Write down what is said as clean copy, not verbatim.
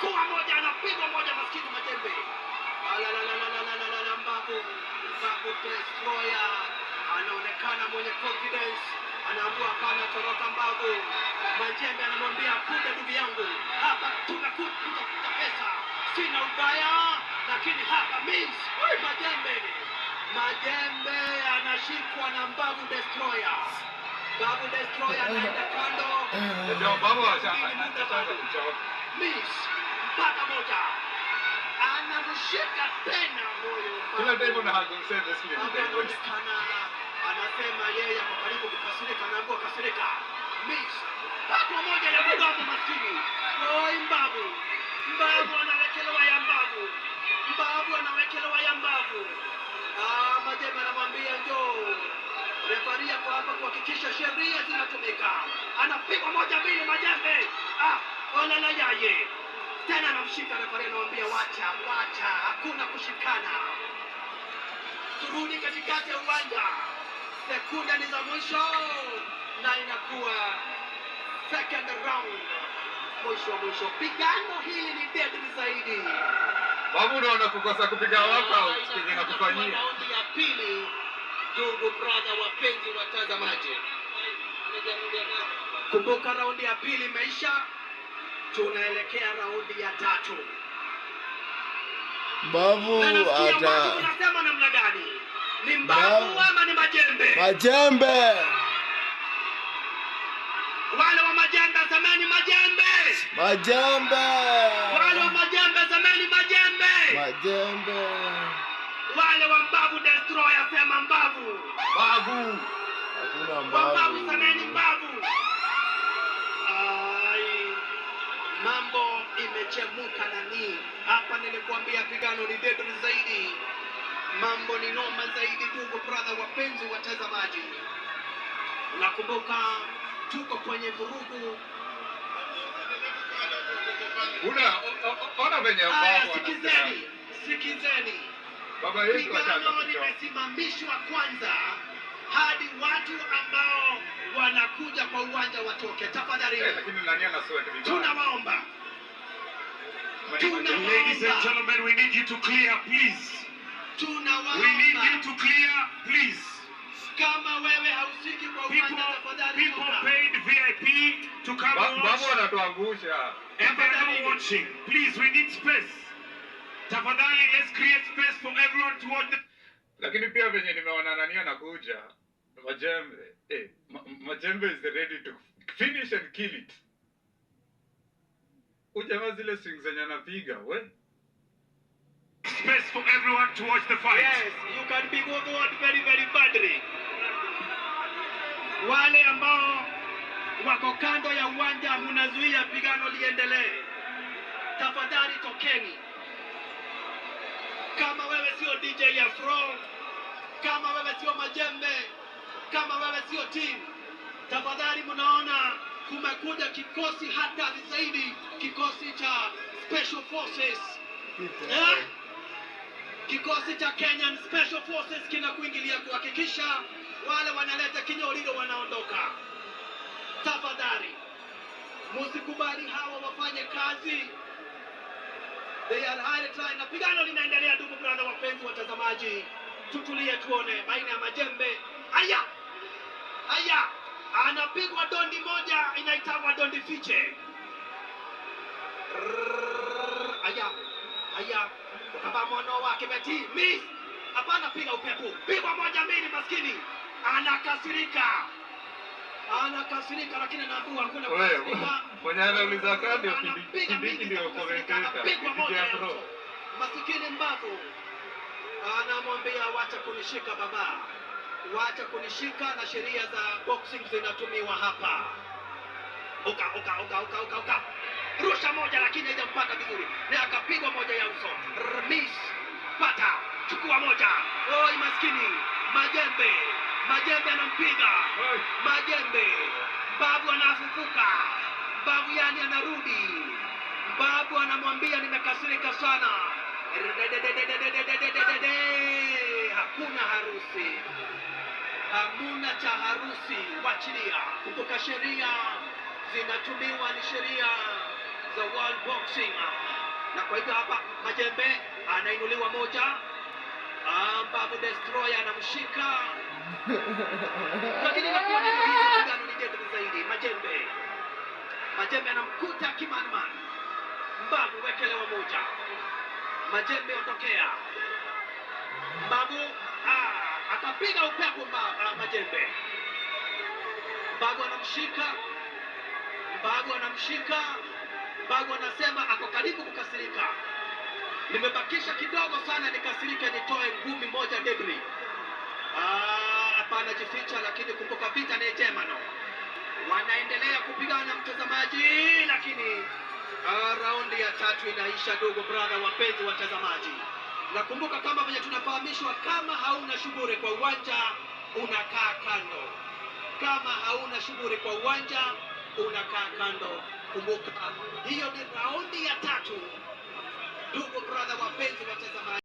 Chukua moja, anapigwa moja, maskini Majembe. Alalalalalalalala, Mbavu, Mbavu Destroyer anaonekana mwenye confidence, anaamua hapana, toroka Mbavu. Majembe anamwambia kuja ndugu yangu, hapa tumekuja kutafuta pesa, sina ubaya, lakini hapa miss Majembe. Majembe anashikwa na Mbavu Destroyer. Mbavu Destroyer anaenda kando. Ndio Mbavu Mbili muda ashaanza bado. kuchoka. Miss mpaka moja, anamshika tena huyu Kila Mbavu. time una hug msee wrestling. Mbavu anaonekana anasema yeye ako karibu kukasirika, anaambiwa kasirika. Miss patwa moja ya mdomo maskini. Oi Mbavu, Mbavu anawekelewa ya Mbavu, Mbavu anawekelewa ya Mbavu. Ah, Majembe anamwambia njoo. Refaria kwa hapa kuhakikisha sheria zinatumika. Anapigwa moja mbili Majembe. Ah, olala yaye. Tena anamshika refaria, anamwambia wacha, wacha, hakuna kushikana. Turudi katikati ya uwanja. Sekunde ni za mwisho na inakuwa second round. Mwisho mwisho. Pigano hili ni deadly zaidi. Babu unaona kukosa kupiga workout kenye nakufanyia. Raundi ya pili, ndugu brother, wapenzi watazamaji, kumbuka raundi ya pili imeisha, tunaelekea raundi ya tatu. Mbavu Na nasikia watu ata wanasema namna gani? Ni Mbavu Mbavu. ama ni Majembe? Majembe. Wale wa Majembe semeni Majembe! Majembe. Wale wa Majembe semeni Majembe! Majembe. Wale wa Mbavu Destroyer sema Mbavu! Babu. Hakuna Wa Mbavu mbavu. semeni Mbavu! Ai, mambo imechemuka nani hapa. Nilikuambia pigano ni deadly zaidi, mambo ni noma zaidi, ndugu brother, wapenzi watazamaji. Nakumbuka tuko kwenye vurugu. Una ona venye Haya, Mbavu sikizeni, sikizeni. Baba yetu ashaanza Pigano kuchoka. limesimamishwa kwanza hadi watu ambao wanakuja kwa uwanja watoke. Tafadhali, Eh, lakini nani ana sweat vibaya? tunawaomba, Ladies and gentlemen, we need you to clear, please. We need tunawaomba. you to clear, please. Kama wewe hausiki kwa uwanja, People, tafadhali people toka. paid VIP to come and Babu watch, anatuangusha. and they are not watching. Please, we need space. Tafadhali, let's create space for everyone to watch the Lakini pia venye nimeona nani anakuja Majembe. Eh, Majembe is ready to finish and kill it. Ujamaa zile swing zenye anapiga, we. Space for everyone to watch the fight. Yes, you can be bothered very very badly. Wale ambao wako kando ya uwanja mnazuia pigano liendelee, tafadhali tokeni. Kama wewe sio DJ Afro, kama wewe sio Majembe, kama wewe sio team, tafadhali, mnaona kumekuja kikosi hatari zaidi, kikosi cha Special Forces, eh? Kikosi cha Kenyan Special Forces kinakuingilia kuhakikisha wale wanaleta kinyoriro wanaondoka. Tafadhali musikubali hawa wafanye kazi. They are highly trained. Na pigano linaendelea, ndugu brother, wapenzi watazamaji, tutulie tuone baina ya Majembe. Aya, aya, anapigwa dondi moja inaitwa dondi fiche. Rrrr, aya, aya, ukaba mwana wake beti miss. Hapana, piga upepo, pigwa moja mbili, maskini anakasirika, anakasirika, lakini anaambiwa hakuna Wewe, kukasirika. mwenye anauliza kadi Anapiga Kindiki mingi ndio za kukasirika, commentator. anapigwa DJ moja ya Afro. uso. Masikini Mbavu anamwambia wacha kunishika baba, wacha kunishika, na sheria za boxing zinatumiwa hapa. Uka uka uka uka uka uka, rusha moja, lakini haijampata vizuri, na akapigwa moja ya uso. Miss pata, chukua moja. Oi maskini Majembe, Majembe anampiga Oi. Majembe, Mbavu anafufuka, Mbavu yani anarudi. Mbavu anamwambia nimekasirika sana. Rededededededededede. Hakuna harusi, hamuna cha harusi, wachilia. Kumbuka sheria zinatumiwa ni sheria za World Boxing. Na kwa hivyo hapa Majembe anainuliwa moja. Mbavu Destroyer anamshika, lakini inakuwa ni pigano ni deadly zaidi. Majembe anamkuta Kimanman. Mbavu wekelewa moja, Majembe ondokea. Mbavu akapiga upepo Majembe. Mbavu anamshika, Mbavu anamshika. Mbavu anasema ako karibu kukasirika, nimebakisha kidogo sana nikasirike, nitoe ngumi moja deadly. Hapana, jificha, lakini kumbuka vita ni Germano. Wanaendelea kupigana mtazamaji, lakini raundi ya tatu inaisha, ndugu brother, wapenzi watazamaji. Nakumbuka kama venye tunafahamishwa, kama hauna shughuli kwa uwanja unakaa kando, kama hauna shughuli kwa uwanja unakaa kando. Kumbuka hiyo ni raundi ya tatu.